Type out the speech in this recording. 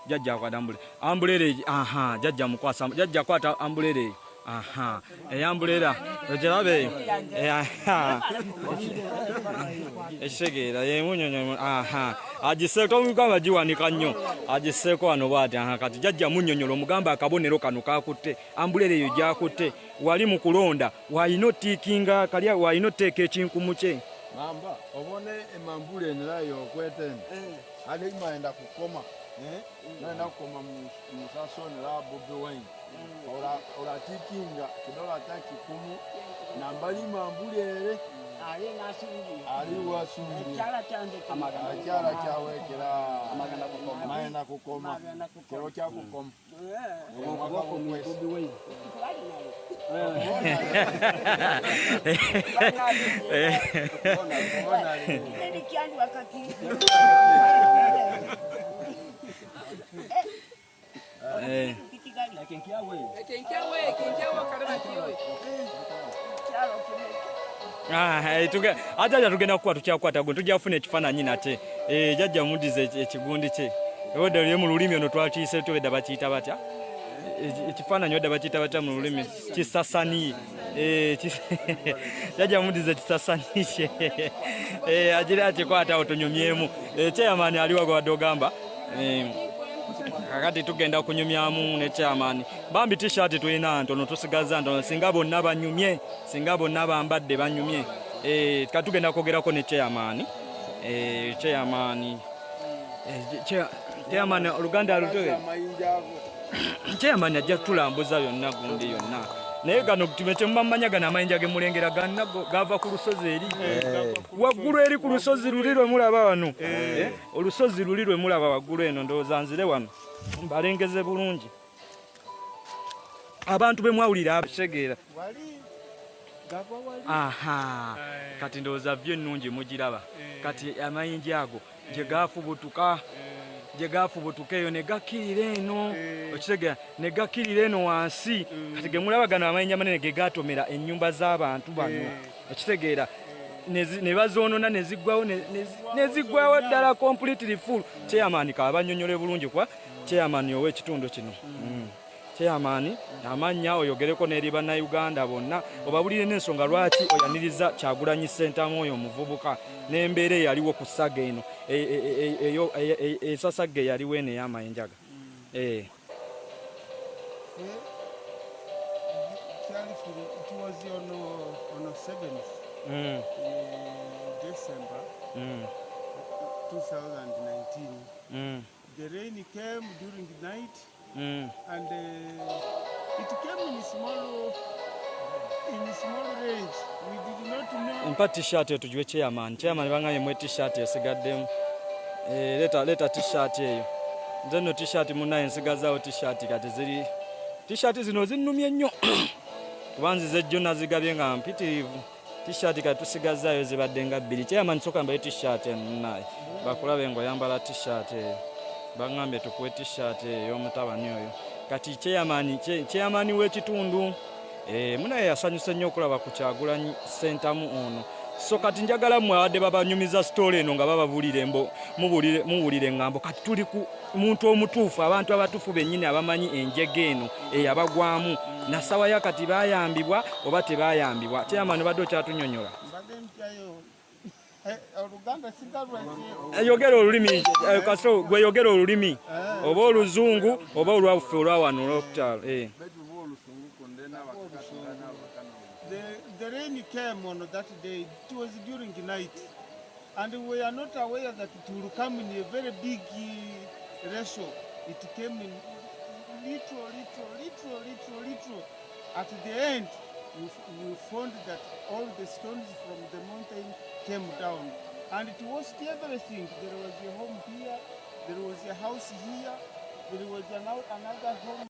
Jajja akwata umbrella eyo. Aha, jajja mukwasa, jajja kwata umbrella eyo. Aha, eya umbrella ogiraba eyo. Aha, ekitegeera yemunyonyo. Aha, agiseeko, tomugamba giwanika nnyo, agiseeko wano bwati. Aha, kati jajja munyonyola, omugamba akabonero kano kakutte, umbrella eyo gyakutte wali mu kulonda, walina otiikinga kali, walina oteeka ekinkumu kye. Mamba obone emambula enerayo okwete ate imaenda kukoma, naenda kukoma musasonera Bobi Wine, oratikinga kidola ta kikumu nambali mambuli ere ali wasungi akyala kyawekera maenda kukoma kero kya kukoma omwaka gwokwesi. Ah, jajja tugenda kukuba, tukyakwata gwe, tujja kufuna ekifaananyi nate. Jajja muddize ekigundi kye obedda lye mu lulimi ono twakiyise tubedda bakiyita batya? Ekifaananyi obedda bakiyita batya mu lulimi? Kisasani. Jajja muddize ekisasani kye. Agira akikwata awo tunyumyemu. Chairman aliwa gwe wadde ogamba? Kakati tugenda kunyumyamu ne chairman. Bambi T-shirt tulina ntono, tusigaza ntono, singa bonna banyumye, singa bonna bambadde banyumye. Kati tugenda kwogerako ne chairman. Chairman, chairman oluganda lutoge. Amayinja ago. Chairman ajja kutulambuza byonna gundi yonna, naye gano tume temumamanya, gano amayinja gemulengera ganna gava ku lusozi eri waggulu, eri ku lusozi luli lwe mulaba wano. Olusozi luli lwe mulaba waggulu eno, ndowooza nzire wano mbalengeze bulungi abantu be mwawulira kitegeera. Aha, kati ndowooza vyo ennungi mugiraba. Kati amayinja ago gye gafubutuka, gye gafubutuka eyo ne gakkirira eno, okitegeera, ne gakkirira eno wansi. Kati ge mulaba gano amayinja manene ge gatomera ennyumba z'abantu bano, okitegeera, ne bazoonona ne ziggwawo, ne ziggwawo ddala completely full. Chairman kaabanyonyole bulungi, kuba chairman ow'ekitundu kino. Chairman, amannya oyogereko n'eri bannayuganda bonna, obabulire n'ensonga lwaki oyaniriza Kyagulanyi Ssentamu oyo omuvubuka n'embeera eyaliwo ku saga eno, esasagga eyaliwo eno ey'amayinjaga. It was on the 7th December 2019. The rain came during the night and it came in small range. We did not know. Mpa T-shirt eyo tugiwe chairman. Chairman, bangambye mwe T-shirt esigaddemu. Leta, leta T-shirt eyo. Nze nno T-shirt munnaye nsigazaawo T-shirt, kati ziri T-shirt zino zinnumye nnyo kuba nzize jjo nazigabye nga mpitirivu. T-shirt kati tusigazaayo zibadde nga bbiri. Chairman, sooka mbaye T-shirt eno munnaye bakulabe ng'oyambala T-shirt eyo. Baŋŋambye tukuwe T-shirt eyo ey'omutabani oyo. Kati chairman, chairman w'ekitundu, munaye yasanyuse nnyo okulaba ku Kyagulanyi Ssentamu ono. So kati njagala mmwe abadde babanyumiza story eno nga bababulire embo muwulire eŋŋambo. Kati tuli ku muntu omutuufu, abantu abatuufu bennyini abamanyi enjega eno eyabagwamu nasawa ya kati bayambibwa oba tebayambibwa. Chairman, badde okyatunyonyola. Mbadde mpyayo oluganda sigalwesi. Yogera olulimi, kaso gwe yogera olulimi oba oluzungu oba olwaffe olwa wano olwokukyalo. The rain came on that day. It was during the night. And we are not aware that it will come in a very big ratio. It came in little, little, little, little, little. At the end, we found that all the stones from the mountain came down. And it washed everything. There was a home here, there was a house here, there was another home.